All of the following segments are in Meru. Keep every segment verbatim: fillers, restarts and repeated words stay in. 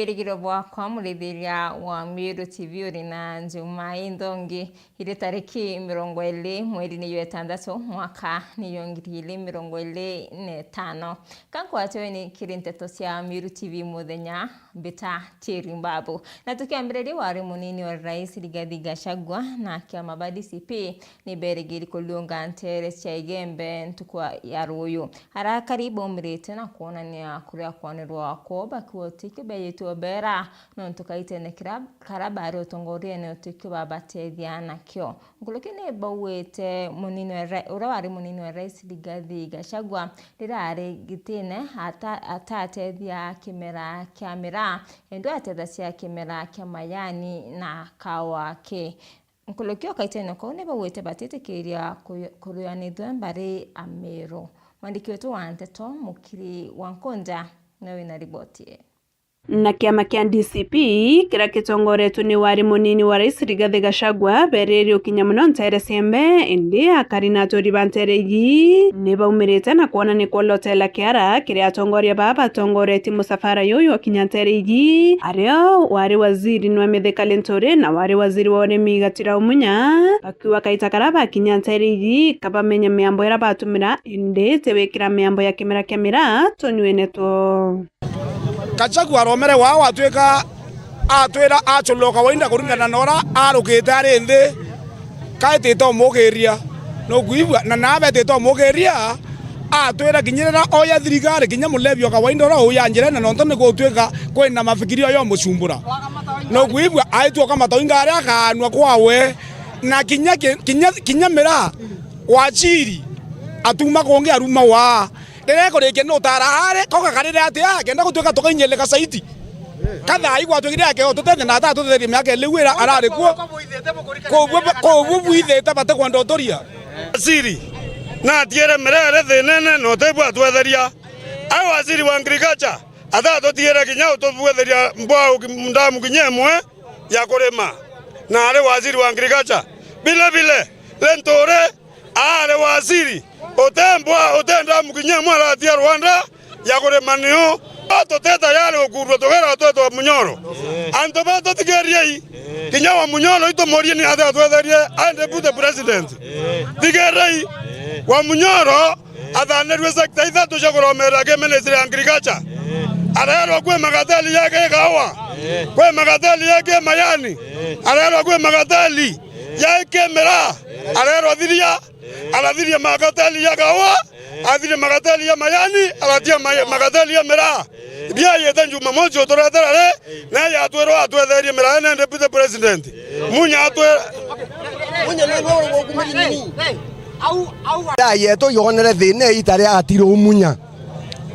Irigiro bwakwa, murithiria wa Miru T V, uri na njuma inthongi. Iri tariki mirongo iri mweri ni jwa itantatu, mwaka ni jwa ngiri igiri mirongo iri na itano. Ka nkwatwe ni kiri nteto cia Miru T V muthenya, mbita Thierry Mbabu. Na tukiambiriria, wari munini wa Rais Rigathi Gachagua na kiama ba D C P ni berigiri kuriunga ntere cia Igembe ntuku ya ruuyu. Arakari baumirite na kwonania kuria kwanirwa kwoo bakiuga utikio beejitwe beera, nontu kaitene kira-, kara bari utongoriene utikio babatethia nakio. Nkuruki ni bauite munini wa ra-, uria wari munini wa Rais Rigathi Gachagua riria ari gitine ata-, atatethia kimera kia miraa, indi atethacia kimera kia majani na kawa ki Nkuruki o kaitene kau ni baugite batitikiria kuyu-, kuruanithua mbari Amiru. Mwandiki wetu wa nteto, Mukiri wa Nkunja, niwe wina riboti ii. Na kiama kia D C P, kiria kitongoretue ni wari munini wa Rais Rigathi Gachagua, beeririe ukinya mono ntere cia Igembe, indi akari na aturi ba ntere iji ni baumirite na kwona ni kwolotela kiara kiria atongoria baa batongoretie musafara juju jwa kinya ntere iji, ario wari waziri nwe Mithika Linturi na wari waziri wa urimi Gatira Umunya, bakiuga kaita karia bakinya ntere iji kabamenye miambo iria batumira, indi ti gwikira miambo ya kimera kia miraa tunyuene two. Gachagua aromere wao atwika atwira aculoka wainda kuringana na uria arukite ari nthi. Kaetite umugiria, nukwigua, na nabetite umugiria, atwira kinya riria oya thirikari, kinya mulevi o kawaida uria uya njirene, nontu ni gutwika kwina mafikirio yo mucumbura. Nukwigua, aitue kamatoinga aria akaanua kwawe, na kinya ki-, kinya, kinya miraa wachiri atuma kungi aruma waa. Riria ekurikia ni utara ari, koga karire atia, kenda gutuika tukainyeleka saiti. Kathaa igwatwikire akeo tutete na ata tutherie miaka iliu ira arari kuo. Koguo, koguo bwithite batikwenda uturia. Waziri, na atiere mirere thinene na utibwa atwetheria. Ai waziri wa agriculture, atatutiere kinya utubwetheria mbwa uki-, ndamu kinya imwe ya kurima. Na ari waziri wa agriculture. Vile vile, Linturi, aari waziri, utembwa, utenda mukinyia mwe aratia Rwanda ya kurima niu. Tuteta yari ukurua tugera twetwa Munyoro. Antu betu thikiriei. Kinya wa Munyoro itumurie ni atia atwetherie, and deputy president. Thikiriei. Wa Munyoro athanirwe sector ithatu cia kuromerera ki ministry ya agriculture. Arerwa kwi magateli ya ki kawa. Kwi magateli ya ki mayani. Arerwa kwi magateli ya ki miraa. Arerwa thiria. Arathiria magateli ya kawa, athiria magateli ya mayani, aratia ma-, magateli ya miraa. Biayite Jumamosi uturetera ri, na yatwirwa atwetherie miraa ni deputy president. Munya atwe- Munya ni no gukumiri nini? Miraa yetu yonere thina ita ria Atiro Umunya.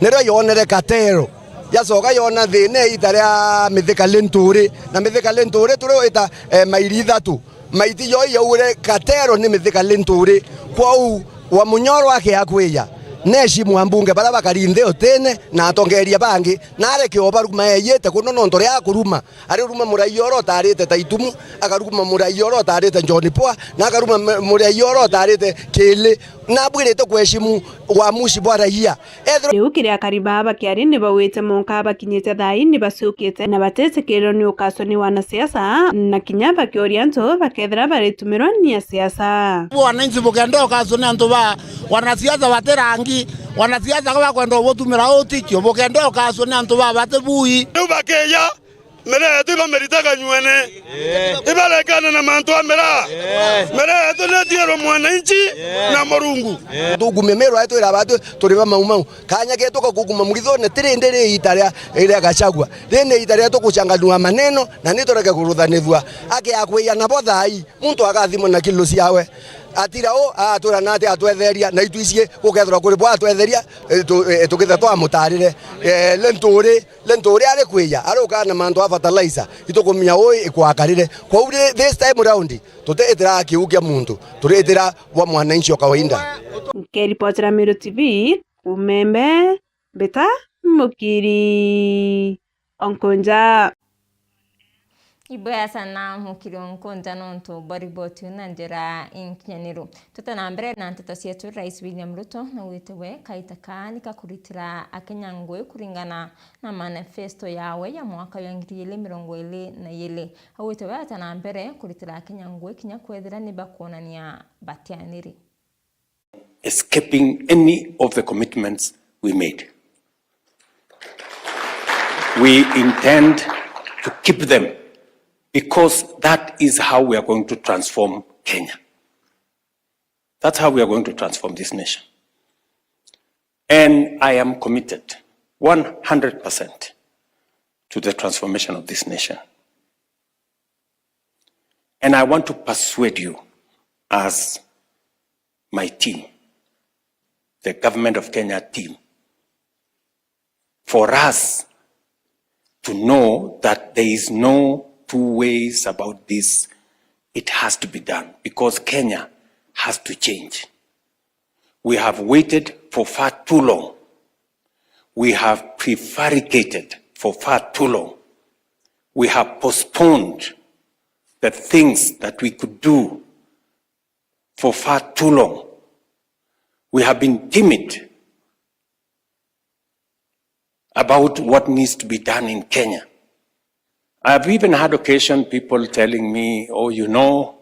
Nirio yonere katero. Yacoka yona thina ita ria Mithika Linturi. Na Mithika Linturi turi ita, eh, mairi ithatu. Maiti yo yaure katero ni Mithika Linturi. Kwou wa Munyoro akea kwija, necimu ambunge baria bakari nthi utine na atongeria bangi, na areke o baruma eyite kuno nontu ria akuruma. Ariruma murai oro utarite ta Itumu, akaruma murai oro utarite John Poa, na akaruma mu-, murai oro utarite Kili. Nabwirite kweshimu wamushi bwa raia. Ethirwa Riu kiria akari baa bakiari ni bauite monka bakinyite thaa ii ni baciukite na batitikirirwa ni ukaswa ni wanasiasa, na kinya bakioria antu bakethira baritumirwa ni asiasa. Wananchi bukenda ukaswa ni antu ba wanasiasa bati rangi, wanasiasa bakwenda ubutumira utikio, bukenda ukaswa ni antu ba bati bui. Riu bakiya, miraa yetu ibamirite kanyuene. Ibarekane na mantu a miraa. Miraa yetu ni itiirwe mwananchi na Murungu. Tukumia miraa yetu ira batu turi ba Mau Mau. Kanya getu ga kuguma muritho na tiri ndi ri ita ria, ria Gachagua. Ri ni ita ria tukuchanganua maneno na ni tureke kuruthanithua. Ake akwiya nabo thai, muntu akathimwa na kilo ciawe. Atira u, atwira na ati atwetheria, na itwiciye gukethirwa kuri bwa atwetheria, eh, tu-, eh, tukitha twamutarire. Eh, Linturi, Linturi ari kwiya, ari ukana mantu a fertilizer, itukumenya ui ikwakarire. Kwou ri-, this time round, tutiitira kiu kia muntu, turiitira bwa mwananchi o kawaida. Nkiripotera Meru T V, kuuma Igembe, mbita Mukiri Onkonja. Ibwega sana mukiri unkunja nontu bwa riboti iu na njira inkinyaniru. Twite na mbere na nteto cietu, Rais William Ruto naugite we kaita kaa ni kakuritira Akenya ngui kuringana na manifesto yawe ya mwaka jwa ngiri igiri mirongo iri na igiri. Augite we ata na mbere kuritira Akenya ngui kinya kwethira ni bakwonania batianiri. Escaping any of the commitments we made. We intend to keep them because that is how we are going to transform Kenya. That's how we are going to transform this nation. And I am committed one hundred percent to the transformation of this nation. And I want to persuade you as my team, the Government of Kenya team, for us to know that there is no two ways about this. It has to be done because Kenya has to change. We have waited for far too long. We have prevaricated for far too long. We have postponed the things that we could do for far too long. We have been timid about what needs to be done in Kenya. I have even had occasion people telling me, "Oh, you know,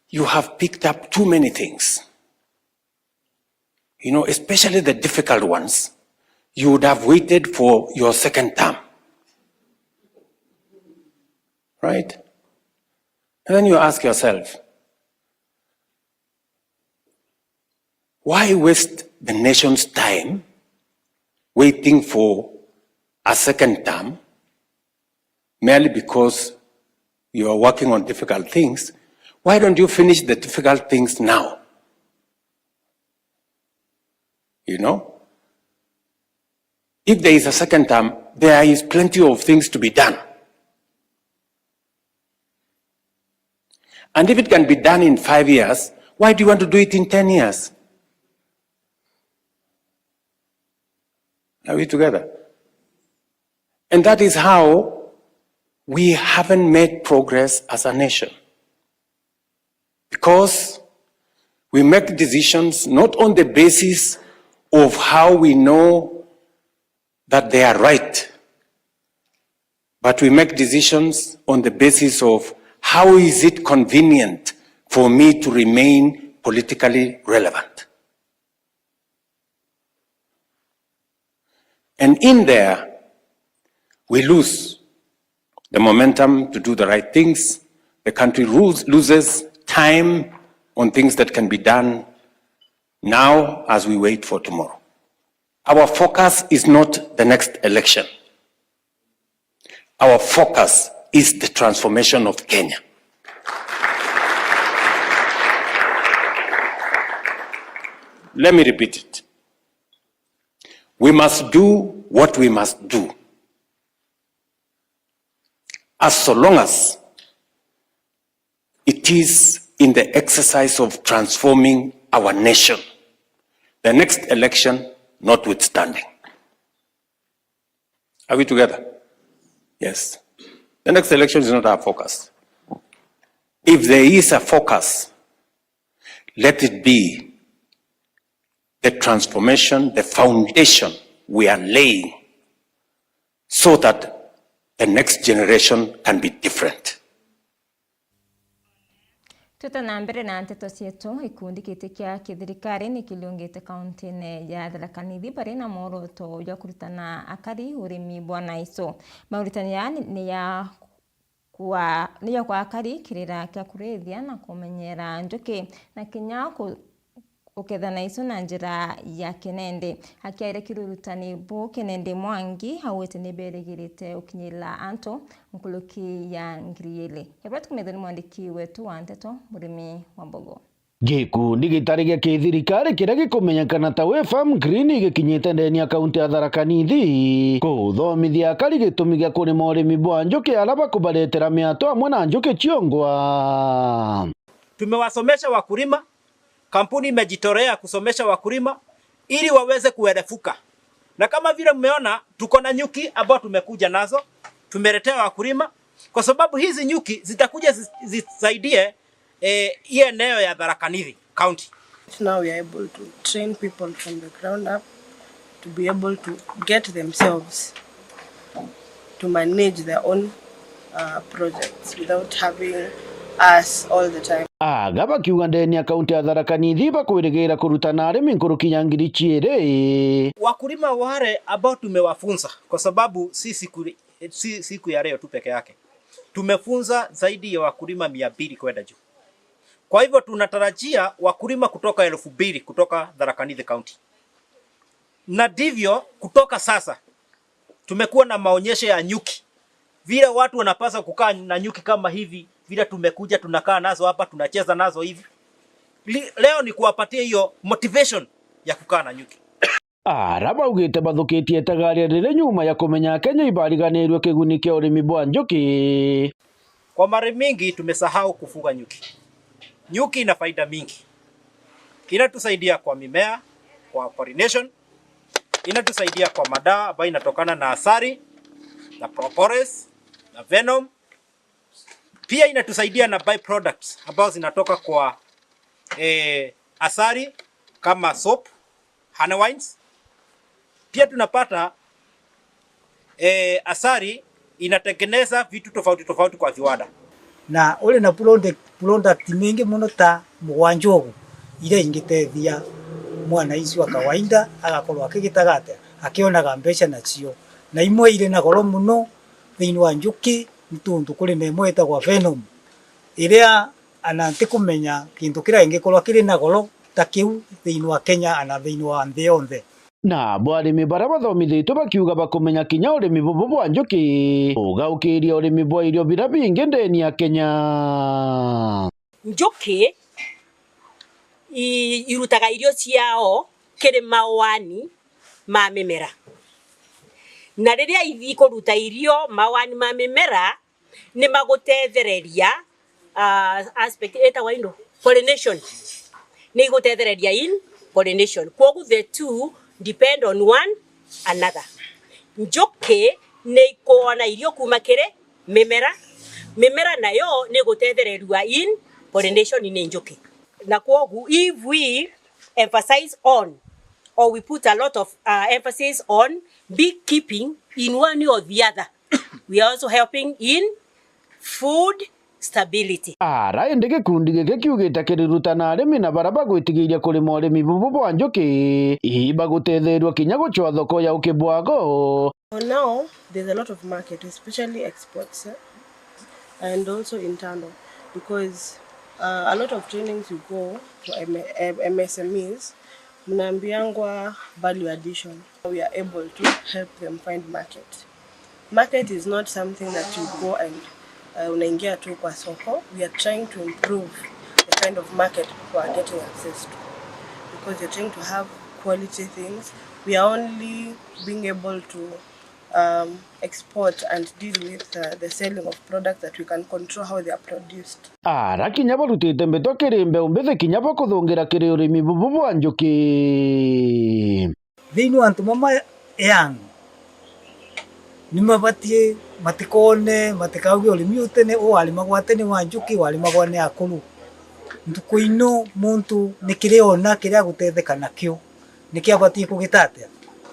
you have picked up too many things. You know, especially the difficult ones, you would have waited for your second term." Right? And then you ask yourself, why waste the nation's time waiting for a second term merely because you are working on difficult things? Why don't you finish the difficult things now? You know? If there is a second term, there is plenty of things to be done. And if it can be done in five years, why do you want to do it in ten years? Are we together? And that is how we haven't made progress as a nation. Because we make decisions not on the basis of how we know that they are right, but we make decisions on the basis of how is it convenient for me to remain politically relevant. And in there, we lose the momentum to do the right things. The country lose-, loses time on things that can be done now as we wait for tomorrow. Our focus is not the next election. Our focus is the transformation of Kenya. Let me repeat it. We must do what we must do, as so long as it is in the exercise of transforming our nation, the next election notwithstanding. Are we together? Yes. The next election is not our focus. If there is a focus, let it be the transformation, the foundation we are laying so that the next generation can be different. Twita na mbere na nteto cietu, gikundi giti kia kithirikari ni kiliungite kauntine ya Tharaka Nithi bari na mworoto jwa kuritana akari urimi bwa naiso. Mauritani aya ni, ni ya kwa, ni ya kwa akari kirira kia kurithia na kumenyera njuki na kinya ku-, ukethana icio na njira ya kinende. Akiaria kiri urutani buu, Kinende Mwangi augite ni berigirite ukinyirira antu nkuruki ya ngiri iri. Ebura tukumethwa ni mwandiki wetu wa nteto, Murimi wa Mbogo. Gikundi gitari gia kithirikari kiria gikumenyekana ta Way Farm Green gikinyite ndene ya kaunti ya Tharaka Nithi kuthomithia akari gitumi gia kurima urimi bwa njuki aria bakubaretera miato amwe na njuki ciongwa. Tumewasomesha wakulima, kampuni imejitolea kusomesha wakulima ili waweze kuerefuka. Na kama vile mmeona, tuko na nyuki ambao tumekuja nazo, tumeletea wakulima, kwa sababu hizi nyuki zitakuja zis- zisaidie eh, hii eneo ya Tharaka Nithi County. Now we are able to train people from the ground up to be able to get themselves to manage their own uh, projects without having us all the time. Aga bakiuga ndeni ya kaunti ya Tharaka Nithi bakwirigira kurutana arimi nkuruki ya ngiri ciiri. Wakulima wale ambao tumewafunza, kwa sababu si siku, si siku ya leo tu peke yake, tumefunza zaidi ya wakulima mia mbili kwenda juu. Kwa hivyo tunatarajia wakulima kutoka elfu mbili kutoka Tharaka Nithi County, na ndivyo kutoka sasa tumekuwa na maonyesho ya nyuki, vile watu wanapaswa kukaa na nyuki kama hivi, vile tumekuja tunakaa nazo hapa, tunacheza nazo hivi. Li- Leo ni kuwapatia hiyo motivation ya kukaa na nyuki. Ara baugite bathukitie itagaria riri nyuma ya kumenya Akenya ibariganirue kiguni kia urimi bwa njuki. Kwa mara mingi tumesahau kufuga nyuki. Nyuki ina faida mingi. Inatusaidia kwa mimea, kwa pollination, inatusaidia kwa madawa ambayo inatokana na asali na propolis na venom. Pia inatusaidia na byproducts ambazo zinatoka kwa eh, asali kama soap, honey wines. Pia tunapata eh, asali inatengeneza vitu tofauti tofauti kwa viwanda. Na uri na product, product mingi muno ta mugwanjugu iria ingitethia mwananchi wa kawaida agakorwo akigitaga atia, akionaga mbeca nacio. Na imwe iri na goro muno thiini wa njuki ni tuntu kuri na imwe itagwa venom iria ana ntikumenya kintu kiria ingikorwa kiri na goro ta kiu thiini wa Kenya ana thiini wa nthi yonthe. Na bo arimi baria bathomithitue bakiuga bakumenya kinya urimi bubu bwa njuki ugaukiria urimi bwa irio biria bingi ndeni ya Kenya. Njuki i- irutaga irio ciao kiri mawani ma mimera, na riria ithi kuruta irio mawani ma mimera, ni magutethereria uh, aspect itagwa indo pollination, ni igutethereria in pollination. Kwogu the two depend on one another. Njuki ni ikuona irio kuma kiri mimera, mimera nayo ni igutethererua in pollination ni njuki. Na kwogu if we emphasize on or we put a lot of uh, emphasis on beekeeping in one or the other, we are also helping in food stability. Ara indi gikundi giki kiugite kirirutana arimi na baria bagwitigiria kurima urimi bubu bwa njuki, ibagutetheerua kinya gucwa thoko ya uki bwago. For now, there's a lot of market, especially exports, eh, and also internal, because uh, a lot of trainings you go to M- M- M S M Es, mnaambiangwa value addition. We are able to help them find market. Market is not something that you go and uh, unaingia tu kwa soko. We are trying to improve the kind of market people are getting access to, because you're trying to have quality things. We are only being able to um, export and deal with uh, the selling of products that we can control how they are produced. Ara kinya barutite mbitwa kiri mbeu mbithi kinya bakuthungira kiri urimi bubu bwa njuki. Thiini wa antu mama young, ni mabatie matikoone, matikauge urimi u tene, u warimagwa tene wa njuki, warimagwa ni akuru. Ntuku ino muntu ni kiria oona kiria agutetheka nakio, nikio abatie kugita atia?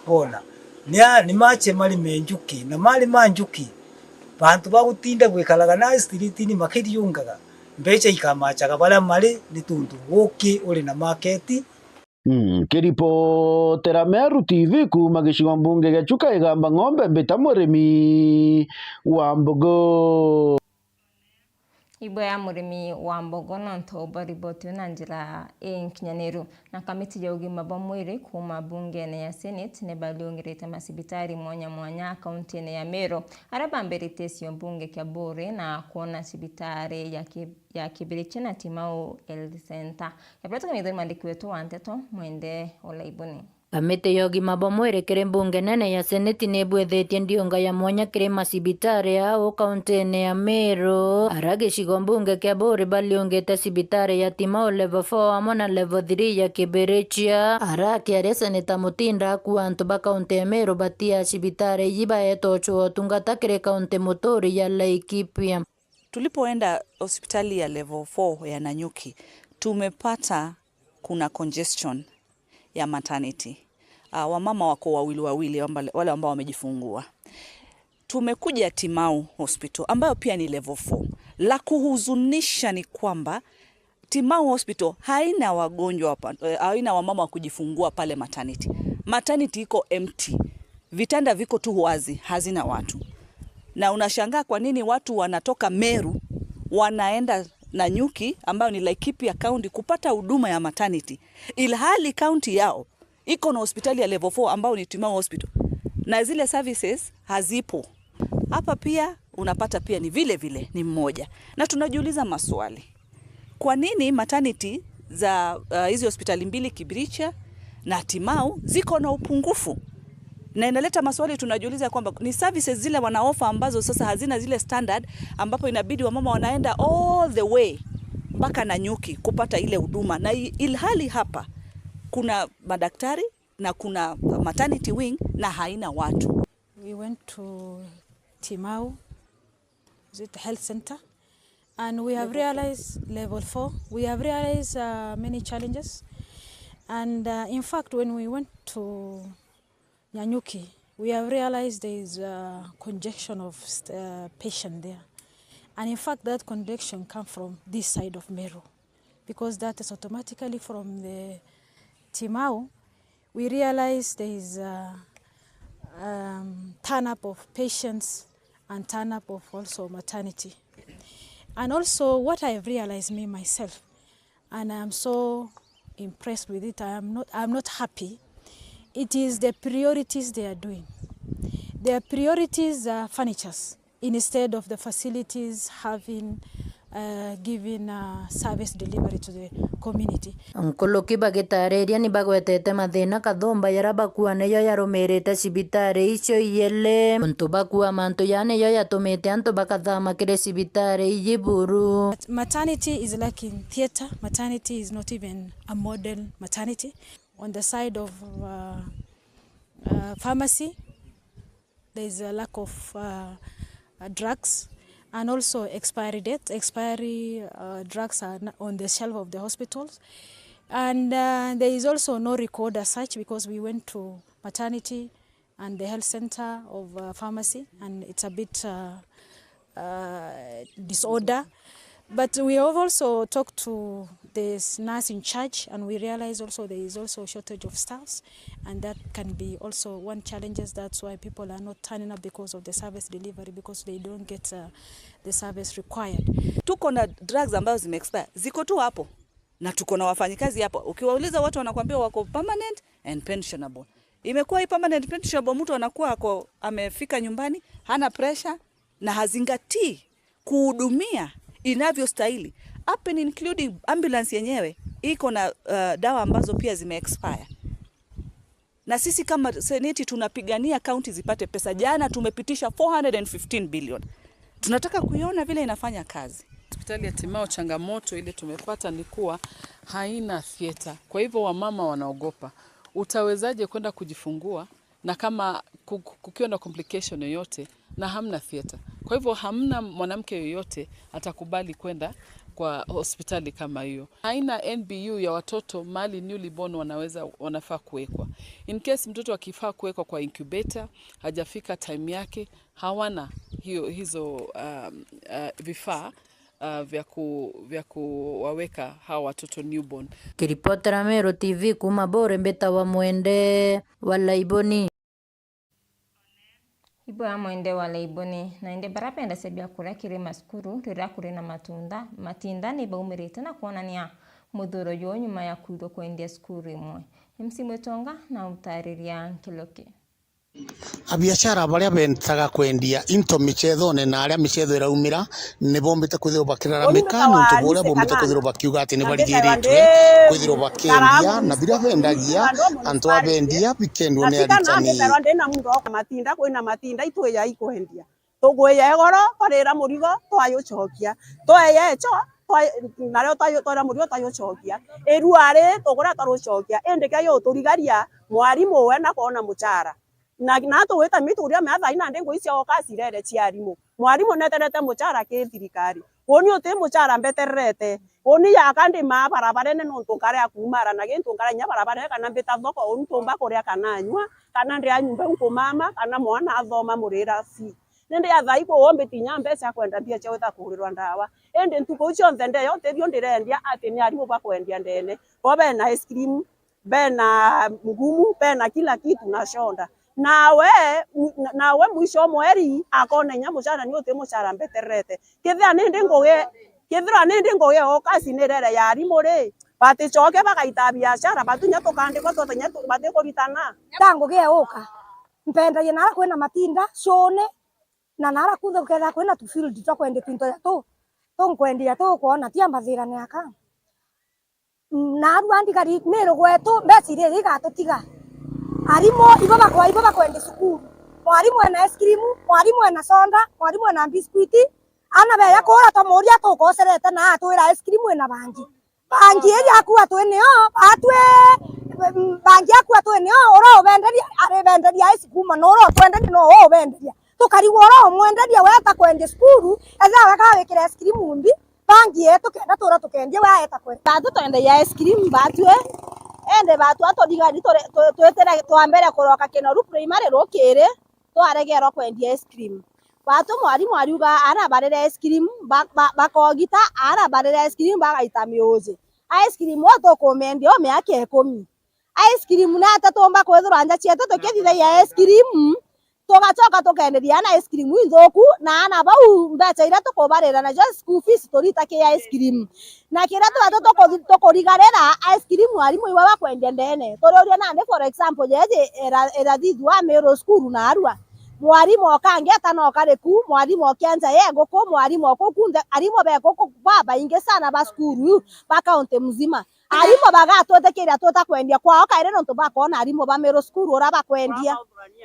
Boona, ni a-, ni mache marime njuki, na marima njuki, bantu ba gutinda gwikaraga na street-ini makiriungaga, mbeca ikamachaga baria mari, ni tuntu uki uri na market. Nkiripotera Meru T V kuuma gicigo mbunge gia Chuka Igamba Ng'ombe, mbita murimi wa mbogo. Ibwea murimi wa mbogo nontu bwa riboti na njira inkinyaniru. Na kamiti ya ugima bwa mwiri kuuma bungene ya Senate ni bariungirite macibitari mwanya mwanya kauntine ya Meru, aria bambiritie cio mbunge kia Buuri na kwona cibitari ya ki-, ya Kibirichi na Timau Health Centre. Gabira tukamithoni mwandiki wetu wa nteto Mwende Olaibuni. Kamiti ya ugima bwa mwiri kiri mbunge nene ya Seneti nibwithitie ndiunga ya mwanya kiri macibitari au kauntine ya Meru, ara gicigo mbunge kia Buuri baliungite cibitari ya Timau level four amwe na level three ya Kibirichia. Ara akiaria, Seneta Mutinda akua antu ba kaunti ya Meru batia cibitari iji baetocwa utungata kiri kaunti muturi ya Laikipia. Tulipoenda hospitali ya level four ya Nanyuki, tumepata kuna congestion ya maternity. Ah, wamama wako wawili wawili, wamba-, wale ambao wamejifungua. Tumekuja Timau Hospital, ambayo pia ni level four. La kuhuzunisha ni kwamba Timau Hospital haina wagonjwa wa pa-, eh, haina wamama wa kujifungua pale maternity. Maternity iko empty. Vitanda viko tu wazi, hazina watu. Na unashangaa kwa nini watu wanatoka Meru, wanaenda Nanyuki, ambayo ni Laikipia County, kupata huduma ya maternity, ilhali county yao iko na hospitali ya level four, ambayo ni Timau Hospital, na zile services hazipo. Hapa pia unapata pia ni vile vile, ni mmoja. Na tunajiuliza maswali. Kwa nini maternity za, uh, hizi hospitali mbili, Kibirichia na Timau, ziko na upungufu? Na inaleta maswali, tunajiuliza kwamba ni services zile wanaofa ambazo sasa hazina zile standard, ambapo inabidi wamama wanaenda all the way mpaka Nanyuki kupata ile huduma, na i-, ilhali hapa kuna madaktari na kuna maternity wing na haina watu. We went to Timau, is it health center? And we have realized, level four, we have realized, uh, many challenges. And, uh, in fact, when we went to Nanyuki, we have realized there is a congestion of, uh, patient there. And in fact, that congestion come from this side of Meru, because that is automatically from the Timau. We realize there is a, um, turn up of patients and turn up of also maternity. And also, what I have realized me myself, and I am so impressed with it, I am not, I am not happy, it is the priorities they are doing. Their priorities are furnitures instead of the facilities having, uh, given, uh, service delivery to the community. Nkuruki bagitariria ni bagwetete mathina kathumba jaria bakua nijo jarumirite cibitari icio ijiri. Untu bakua mantu jaa nijo jatumite antu bakathama kiri cibitari iji buru. Maternity is lacking theatre. Maternity is not even a model maternity. On the side of, uh, uh, pharmacy, there is a lack of, uh, uh, drugs, and also expiry date. Expiry, uh, drugs are n-, on the shelf of the hospitals. And, uh, there is also no record as such, because we went to maternity and the health center of, uh, pharmacy, and it's a bit, uh, uh, disorder. But we have also talked to this nurse in charge, and we realize also there is also a shortage of staffs, and that can be also one challenges. That's why people are not turning up because of the service delivery, because they don't get, uh, the service required. Tuko na drugs ambazo zimeexpire, ziko tu hapo, na tuko na wafanyikazi hapo. Ukiwauliza, watu wanakuambia wako permanent and pensionable. Imekuwa hii permanent pensionable, mtu anakuwa ako, amefika nyumbani, hana pressure na hazingatii kuhudumia inavyostahili. Happen including ambulance yenyewe iko na, uh, dawa ambazo pia zimeexpire. Na sisi kama seneti tunapigania kaunti zipate pesa. Jana tumepitisha four hundred and fifteen billion. Tunataka kuiona vile inafanya kazi. Hospitali ya Timau, changamoto ile tumepata ni kuwa haina theatre. Kwa hivyo wamama wanaogopa. Utawezaje kwenda kujifungua na kama ku-, ku-, kukiwa na complication yoyote na hamna theatre? Kwa hivyo hamna mwanamke yoyote atakubali kwenda kwa hospitali kama hiyo. Haina N B U ya watoto mahali newly born wanaweza, wanafaa kuwekwa. In case mtoto akifaa kuwekwa kwa incubator, hajafika time yake, hawana hiyo, hizo, um, uh, vifaa, uh, vya ku-, vya kuwaweka hawa watoto newborn. Kiripotera Meru T V kuuma Buuri, mbitawa Mwende wa Laiboni. Ibwega Mwende wa Laiboni. Na indi baria bendagia biakuria kiri macukuru riria kuri na matunda, matinda ni baumirite na kwonania muthuuro juu nyuma ya kwithwa kwendia cukuru imwe. M C Mwitonga na utariria Nkiloki. Abiashara baria bentaga kwendia into micethone na aria micetho iraumira, ni bombite kwithirwa bakiraramika nontu bwa uria bombite kwithirwa bakiuga ati ni barigiritwe kwithirwa bakiendia, na biria bendagia antu a bendia bikendua ni aritani. Matinda, kwina matinda itwija ikwendia. Tugwija igoro, twarira murigo, twajucokia. Tweja echo, twa-, nario twa-, twarira murigo, twajucokia. Irua ri, tugura twarucokia. Indi kia juturigaria, mwarimu we nakwona muchara. Na, na tugwita mituria mea thaa ii nandi ngui cia okasi irere cia arimu. Mwarimu neterete muchara ki thirikari. Uuni uti muchara mbetererete. Uuni yaka ndi maa barabarene nontu nkarea kuumara na gintu nkarea inya barabarene kana mbita thoko uuni ntumba kuria kana nyua, kana ndia nyumba nkumama, kana mwana athoma murira fee. Nindi ya thaa ii kuu mbiti inya mbeca cia kwenda mbia cia gwita kugurirwa ndawa. Indi ntuku iu cionthe ndeyo, utethio ndirendia ati ni arimu bakwendia ndene. Bo bena ice cream, bena ngumu, bena kila kitu na soda. Nawe, nawe mwisho wa mweri, akona inya muchara ni uti muchara mbetererete. Kethira nindi ngugi, kethira nindi ngugi o kasi ni rere ya arimu ri, baticoke bagaita biashara, batu inya tukandikwa twata inya tu-, batikuritana. Ta ngugi e uka, mpendagia nara kwina matinda, cuni, na nara kunthe gukethira kwina tu field twa kwendia twinto ja tu, tunkwendia tukwona tia mbathirane aka. Naarua ndigari Miru gwetu, mbeca iria igatutiga. Arimu ibo bakwa-, ibo bakwendia cukuru. Mwarimu ena ice cream, mwarimu ena soda, mwarimu ena biscuit. Aana beja kuura twamuuria tukocerete na atwira ice cream ina bangi. Bangi iji akua twi nio, batwi, bangi akua twi nio, ura ubenderia, ari benderia ice cream, na ura utwenderia no ubenderia. Tukarigwa ura umwenderia weta kwendia cukuru, ethira weka wikire ice cream mbi, bangi yetu kenda tura tukendia we aeta kwendia. Batu twendagia ice cream batwi, ende batu aturigari turi-, tu-, twitire twambere kuroka Kinoru Primary rukiri, twaregerwa kwendia ice cream. Batu mwarimu ariuga aana barire ice cream, ba-, ba-, bakogita, aana barire ice cream, bagaita miuji. Ice cream we tukumendia o miaka ikumi. Ice cream nata tumba kwithirwa nja cietu tukithithagia ice cream, tugacoka tukenderia aana ice cream inthuku, na aana bau mbeca iria tukubarira nacio school fees turita ki ice cream. Na kiria twatu tukuthi-, tukurigarira ice cream arimu iwe bakwendia ndene. Turiuria nandi, for example, jeji ira-, irathithua Miru School naarua. Mwarimu okangi atanoka riku, mwarimu okianja ye nguku, mwarimu okuku nthe, arimu be kuku babaingi sana ba school iu, ba county mzima. Arimu bagatwitikiria tuta kwendia kwao kairi nontu bakwona arimu ba Miru School ura bakwendia,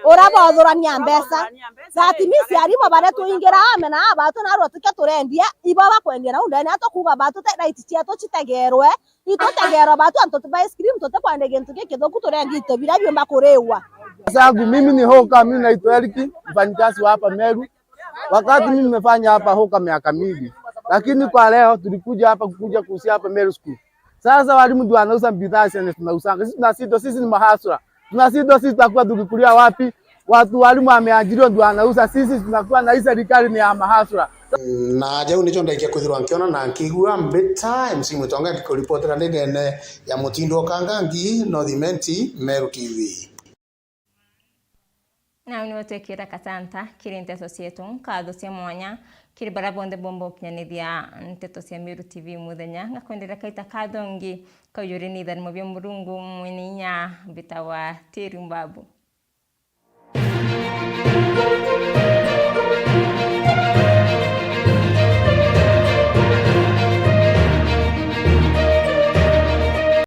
ura bauthurania mbeca. That means arimu baria twingira amena aba batu narua tuke turendia, ibo bakwendia nau ndene, atukuuga batu te right cietu citegerwe, itutegerwe batu antu ba ice cream, tutikwenda gintu gikithuku, turendia into biria biumba kuriwa. Zangu mimi ni Hoka, mimi naitwa Eric, mfanyikazi wa hapa Meru. Wakati mimi nimefanya hapa Hoka miaka mingi, lakini kwa leo tulikuja hapa kukuja kuhusia hapa Meru School. Sasa walimu ndio wanauza bidhaa zenye tunauzanga. Sisi tunashindwa, sisi ni mahasura. Tunashindwa, sisi tutakuwa tukikulia wapi? Watu walimu wameajiriwa ndio wanauza, sisi tunakuwa na hii serikali ni ya mahasura. Na jau nicho ndaikia kwithirwa nkiona na nkigua mbita M C Mutonga ndikuripotera ndi ndene ya Mutindo Kangangi, North Imenti, Meru T V. Nau niwe twikira katanta kiri nteto cietu. Nkatho cia mwanya kiri baria bonthe bomba gukinyanithia nteto cia Meru T V muthenya. Ngakwendera kaita kathongi kaujuri ni itharimo bia Murungu mwene inya mbitawa Tiri Mbabu.